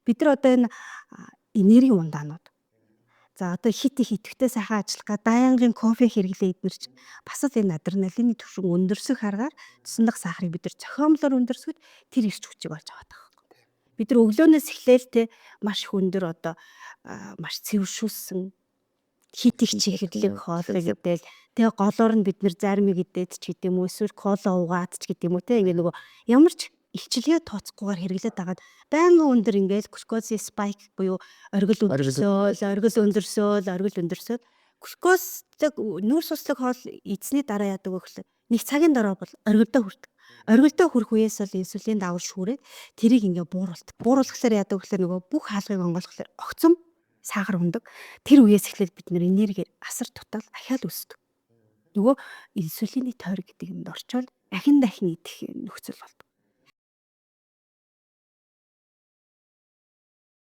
Бид нар одоо энэ энерги ундаанууд. За, одоо хит их идэвхтэй сайхан ажиллах га байнгын кофе хэрэглээ эднэр чинь бас л энэ адреналины түвшин өндөрсөх аргаар цусны сахарыг бид нар зохиомлоор өндөрсөхөд тэр эрч хүчийг олж аваад байгаа байхгүй. Бид нар өглөөнөөс эхлээл те маш их өндөр, одоо маш цэвэршүүлсэн хит их чихэрлэг хоолыг идэл, тэгээ голоор нь бид нар зармиг идээд ч гэдэг юм уу, эсвэл кола угаад ч гэдэг юм уу те, ингээ нөгөө ямар ч илчилгээ тооцохгүйгээр хэрэглээд байгаад байнгын өндөр ингээл глюкозын spike буюу оргил өндөрсөөл, оргил өндөрсөөл, оргил өндөрсөөл, глюкозтой нүүрс услаг хоол идсэний дараа яадаг вэ гэхлээр нэг цагийн дараа бол оргилдоо хүрдэг. Оргилдоо хүрэх үеэс бол инсулин даавар шүүрээд тэрийг ингээ бууруулдаг. Бууруулахлаар яадаг вэ гэхлээр нөгөө бүх хаалгыг онгойлгохлоор огцом сахар ундаг. Тэр үеэс эхлээд бид нэр энергиэр асар тутал ахиал өсдөг. Нөгөө инсулины тойрог гэдэг юмд орчоод дахин дахин идэх нөхцөл болдог.